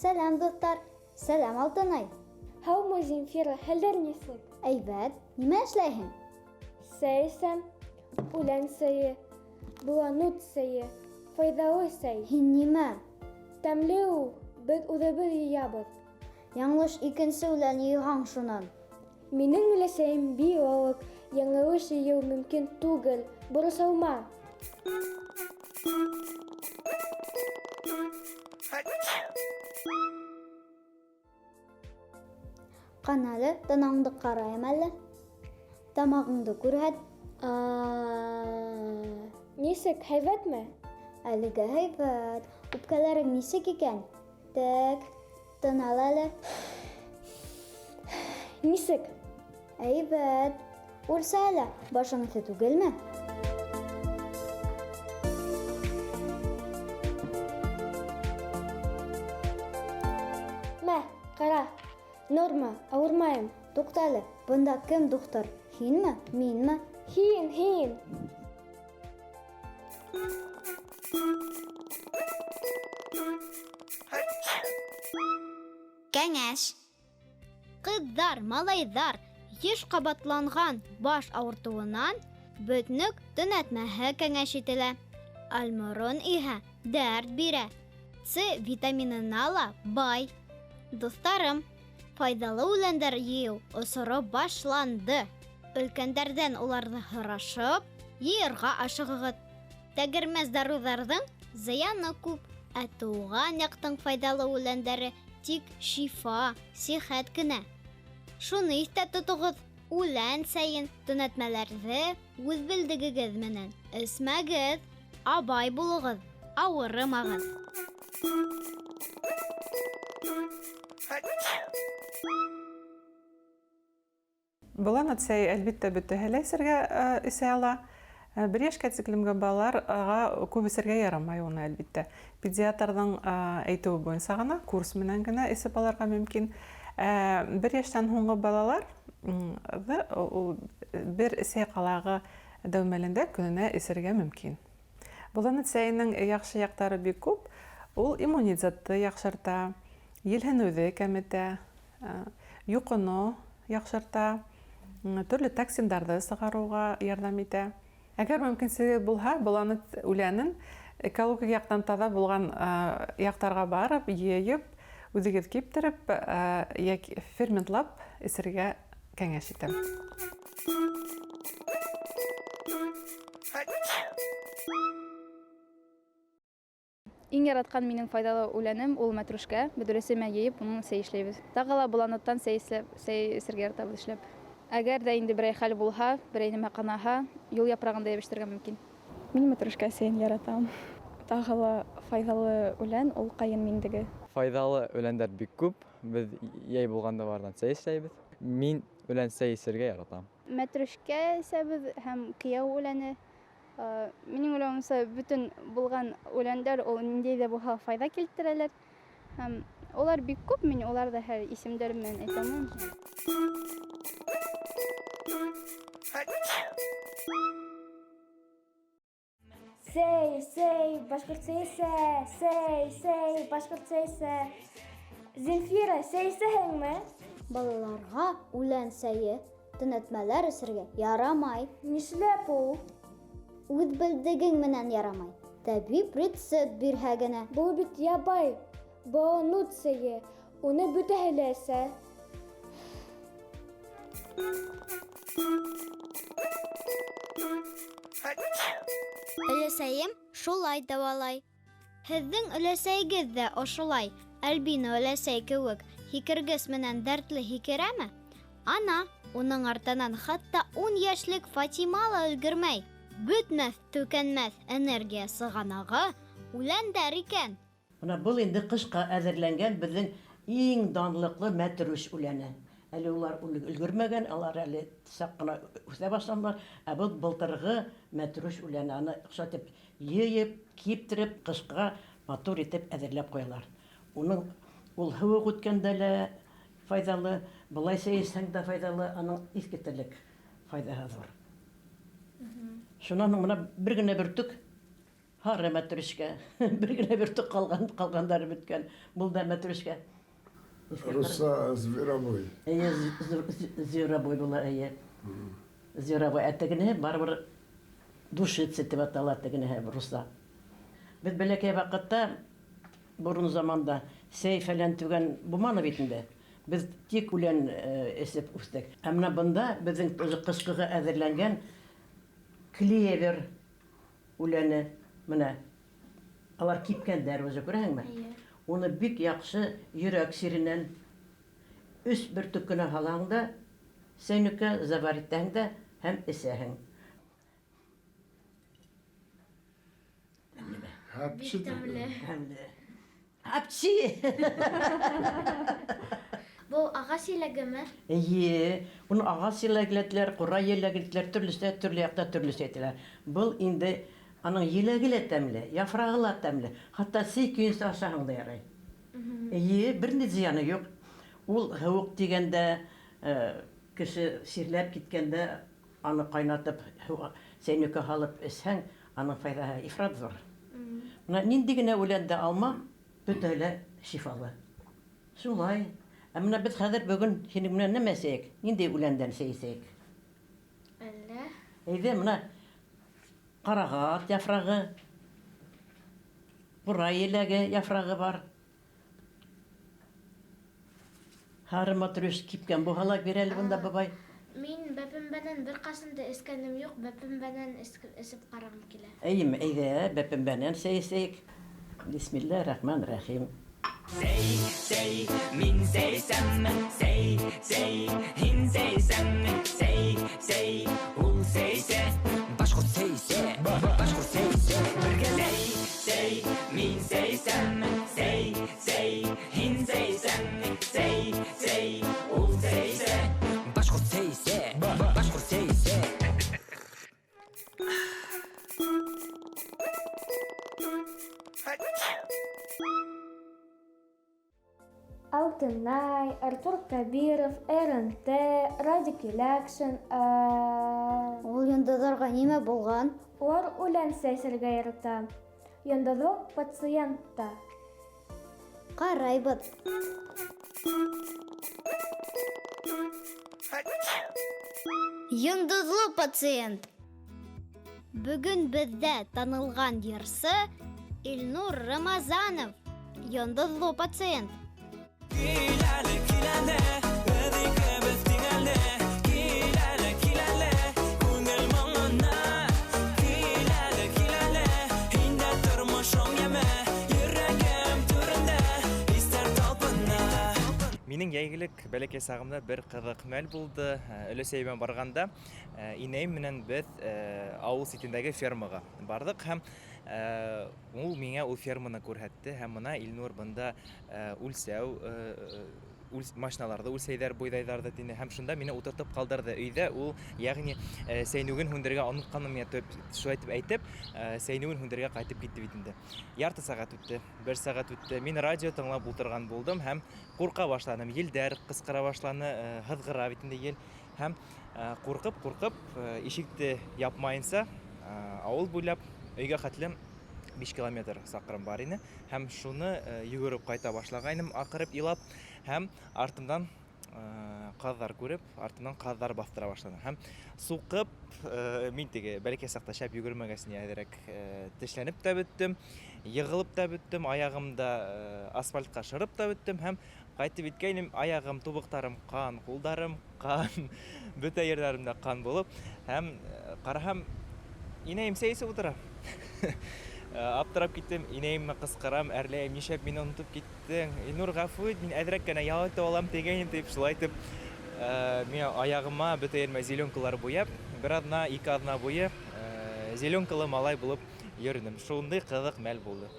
Сәләм, дуҫтар! Сәләм, Алтынай! Һаумы, Земфира, хәлдәр нисек? Әйбәт. Нимә эшләйһең? Сәй эсәм. Үлән сәйе, боланут сәйе, файҙалы сәй. Һин нимә? Тәмле ул, беҙ үҙебеҙ йыябыҙ. Яңылыш икенсе үлән йыйһаң шунан. Минең өләсәйем биолог, яңылыш йыйыу мөмкин түгел, борсолма. Ҡана әле, танауыңды ҡарайым әле. Тамағыңды күрһәт. Нисек, һәйбәтме? Әлегә һәйбәт. Үпкәләрең нисек икән? Тәк, тын ал әле. Нисек? Әйбәт. Үлсә әле, башың эҫе түгелме? Мә, ҡара. Норма, ауырмайым. Туҡта әле, бында кем духтыр? Һинме, минме? Һин, һин. Кәңәш. Ҡыҙҙар, малайҙар, йыш ҡабатланған баш ауыртыуынан бөтнөк төнәтмәһе кәңәш ителә. Алморон иһә дәрт бирә. С витаминына ла бай. Дуҫтарым, файҙалы үләндәр йыйыу осоро башланды. Өлкәндәрҙән уларҙы һорашып, йыйырға ашығығыҙ. Тәгәрмәс дарыуҙарҙың зыяны күп, ә тыуған яҡтың файҙалы үләндәре тик шифа, сихәт кенә. Шуны иҫтә тотоғоҙ: үлән сәйен, төнәтмәләрҙе үҙ белдегегеҙ менән эсмәгеҙ, абай булығыҙ, ауырымағыҙ. Болан сәй, әлбиттә, бөтәһе лә эсергә эсә ала. Бер йәшкә тиклемге балаларға күп эсергә ярамай уны, әлбиттә. Педиатрҙың әйтеүе буйынса ғына, курс менән генә эсеп алырға мөмкин. Бер йәштән һуңғы балалар ул бер сәй ҡалағы дәүмәлендә көнөнә эсергә мөмкин. Болан сәйенең яҡшы яҡтары бик күп. Ул иммунитетты яҡшырта, елһенеүҙе кәметә, йоҡоно яҡшырта, төрлө токсиндарҙы сығарыуға ярҙам итә. Әгәр мөмкинселеге булһа, болан үләнен экологик яҡтан таҙа булған яҡтарға барып, йыйып, үҙегеҙ киптереп, йәки ферментлап эсергә кәңәш итәм. Иң яратҡан минең файҙалы үләнем ул мәтрүшкә. Беҙ өләсәй менән йыйып, уның сәй эшләйбеҙ. Тағы ла боланыттан сәй эсергә яратабыҙ эшләп. Әгәр ҙә инде берәй хәл булһа, берәй нәмә ҡанаһа, юл япрағын да йәбештерергә мөмкин. Мин мәтрүшкә сәйен яратам. Тағы ла файҙалы үлән ул ҡайын миндеге. Файҙалы үләндәр бик күп. Беҙ йәй булғанда барҙан сәй эшләйбеҙ. Мин үлән сәй эсергә яратам. Мәтрүшкә эсәбеҙ һәм кейәү үләне. Минең уйлауымса, бөтөн булған үләндәр ул ниндәй ҙә булһа файҙа килтерәләр. Һәм улар бик күп, мин уларҙы һәр исемдәре менән әйтә алмайым. Сәй, сәй, башҡорт сәй эсә, сәй, сәй, башҡорт сәй эсә. Земфира, сәй эсәһеңме? Балаларға үлән сәйе, төнәтмәләр эсергә ярамай. Нишләп ул? Үҙ белдегең менән ярамай. Табип рецепт бирһә генә. Был бит ябай, боланут сәйе. Уны бөтәһе лә эсә. Өләсәйем шулай дауалай. Һеҙҙең өләсәйегеҙ ҙә ошолай, Альбина өләсәй кеүек, һикергес менән дәртле һикерәме? Ана, уның артынан хатта 10 йәшлек Фатима ла өлгөрмәй. Бөтмәҫ, төкәнмәҫ энергия сығанағы үләндәр икән. Бына был инде ҡышҡа әҙерләнгән беҙҙең Иң данлыҡлы мәтрүш үләне. Әле улар өлгөрмәгән, алар әле саҡ ҡына үҫә башланылар. Ә был былтырғы мәтрүш үләне. Аны оҡшатып йыйып, киптереп, ҡышҡа матур итеп әҙерләп ҡуялар. Уның ул һыуыҡ үткәндә лә файҙалы, былай сәй эсһәң дә файҙалы, аның иҫ китерлек файҙаһы ҙур. Шунан һуң бына бер генә бөртөк һары мәтрүшкә, бер генә бөртөк ҡалған, ҡалғандары бөткән. Был да мәтрүшкә. Руса зверобой. Эйе, зверобой була, эйе. Зверобой. Ә тегенеһе барыбер душица тип атала тегенеһе руса. Беҙ бәләкәй ваҡытта, борон заманда сәй фәлән түгән булманы бит инде. Беҙ тик үлән эсеп үҫтек. Ә менә бында беҙҙең ҡышҡыға әҙерләнгән клевер үләне менә алар кипкәндәр уже, күрәһеңме? Уны бик яҡшы йөрәк сиренән өс бөртөк кенә һалаһың да, сәйнүккә заварить итәһең дә һәм эсәһең. Хапчы. Тәмле. Хапчы. Был ағас еләгеме? Эйе, уны ағас еләгеләтеләр, ҡурай еләгеләтеләр, төрлөсә, төрлө яҡта төрлөсә әйтәләр. Был инде аның еләге лә тәмле, яфрағы ла тәмле. Хатта сей көйөнсә ашаһаң да ярай. Эйе, бер ни зыяны юҡ. Ул һыуыҡ тигәндә, кеше сирләп киткәндә аны ҡайнатып, сәйнүккә һалып эсһәң, аның файҙаһы ифрат ҙур. Бына ниндәй генә үләнде алма, бөтәһе лә шифалы. Шулай. Ә менә беҙ хәҙер бөгөн һинең менән нәмә эсәйек? Ниндәй үләндән сәй эсәйек? Әллә? Әйҙә, менә ҡарағат яфрағы, ҡурай еләге яфрағы бар. Һары матрюш кипкән булһа ла бир әле бында, бабай. Мин бәпембәнән бер ҡасан да эскәнем юҡ, бәпембәнән эсеп ҡарағым килә. Эйме, әйҙә, бәпембәнән сәй эсәйек. Бисмилла рахман рахим. Сәй, сәй, мин сәйсәм, сәй, сәй, һин сәйсәң, сәй, сәй, ул сәйсә, башҡорт сәйсә, башҡорт сәйсә, бергә сәй, сәй, мин сәйсәм, сәй, сәй, һин сәйсәң, сәй, сәй, ул сәйсә, башҡорт сәйсә, башҡорт сәйсә. Алтынай, Артур Кабиров, РНТ, Радик Юләкшин. Ул йондоҙҙарға нимә булған? Улар үлән сәсергә ярата. Йондоҙло пациент та. Ҡарайбыҙ. Йондоҙло пациент. Бөгөн беҙҙә танылған йырсы Илнур Рамазанов. Йондоҙло пациент. Кил әле, кил әле, беҙ икебеҙ тиң әле. Кил әле, кил әле, күңел моңона. Кил әле, кил әле, һин дә тормошоң йәме. Йөрәгем түрендә хистәр талпына. Минең йәйгелек бәләкәй сағымда бер ҡыҙыҡ мәл булды. Өләсәй менән барғанда, инәйем менән беҙ ауыл ситендәге фермаға барҙыҡ һәм ул миңә ул ферманы күрһәтте һәм бына Илнур бында үлсәү, машиналарҙы үлсәйҙәр, бойҙайҙарҙы тине һәм шунда мине ултыртып ҡалдырҙы. Өйҙә ул, йәғни, сәйнүген һүндерергә онотҡанын миңә шулай итеп әйтеп, сәйнүген һүндерергә ҡайтып китте бит инде. Ярты сәғәт үтте, бер сәғәт үтте. Мин радио тыңлап ултырған булдым һәм ҡурҡа башланым. Елдәр ҡысҡыра башланы, һыҙғыра бит инде ел. Һәм ҡурҡып-ҡурҡып, ишекте япмайынса, ауыл буйлап өйгә хәтлем 5 километр саҡрым бар ине. Һәм шуны йүгереп ҡайта башлағайным, аҡырып илап, һәм артымдан ҡаҙҙар күреп, артымдан ҡаҙҙар баҫтыра башланы. Һәм суҡып, мин теге бәләкәй саҡта шәп йүгермәгәс ни әҙерәк, тешләнеп тә бөттөм, йығылып та бөттөм, аяғымда асфальтҡа шырып та бөттөм һәм ҡайтып еткәйнем, аяғым, тубыҡтарым ҡан, ҡулдарым ҡан, бөтә ерҙәремдә ҡан булып, һәм ҡараһам, инәйем сәй эсеп ултыра. Аптырап киттем, инәйемә ҡысҡырам, әрләйем, нишләп мине онотоп киттең? Илнур, ғәфү ит, мин әҙерәк кенә ял итеп алам тигәйнем, тип шулай итеп, мин аяғыма бөтә еремә зеленкалар буяп, бер аҙна, ике аҙна буйы, зеленкалы малай булып йөрөнөм. Шундай ҡыҙыҡ мәл булды.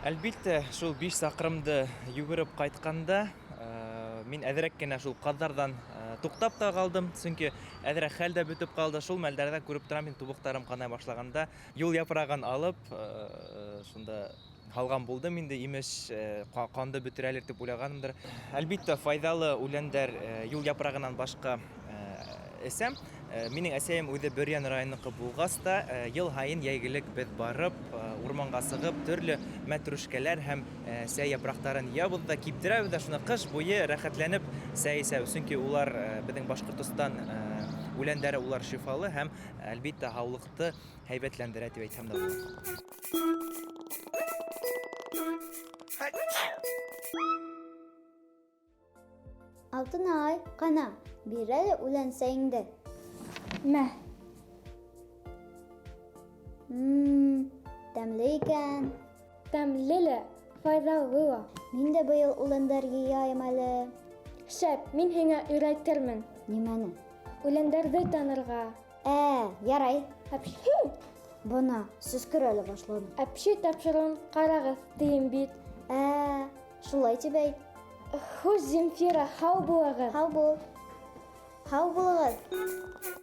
Әлбиттә, шул 5 саҡрымды йүгереп ҡайтҡанда, Мин әҙерәк кенә шул ҡаҙҙарҙан туҡтап та ҡалдым, сөнки әҙерәк хәл дә бөтөп ҡалды. Шул мәлдәрҙә күреп торам, мин тубыҡтарым ҡанай башлағанда юл япрағын алып, шунда һалған булдым инде, имеш, ҡанды бөтөрәлер тип уйлағанымдыр. Әлбиттә, файҙалы үләндәр юл япрағынан башҡа эсәм. Минең әсәйем үҙе Бөрйән районыҡы булғас та, йыл һайын йәйгелек беҙ барып, урманға сығып, төрлө мәтрүшкәләр һәм сәй япраҡтарын йыябыҙ ҙа, киптерәбеҙ ҙә, шуны ҡыш буйы рәхәтләнеп сәй эсәбеҙ. Сөнки улар беҙҙең Башҡортостан үләндәре, улар шифалы һәм, әлбиттә, һаулыҡты һәйбәтләндерә тип әйтһәм дә була. Алтынай, ҡана, бир әле үлән сәйеңде. Мә. Мм, тәмле икән. Тәмле лә, файҙалы ла. Мин дә быйыл үләндәр йыяйым әле. Шәп, мин һиңә өйрәтермен. Нимәне? Үләндәрҙе танырға. Ә, ярай. Әпши! Бына, сөскөрә лә башланы. Әпши тапшырыуын ҡарағыҙ, тием бит. Ә, шулай тип әйт. Хуш, Земфира, һау булығыҙ. Һау бул. Һау булығыҙ.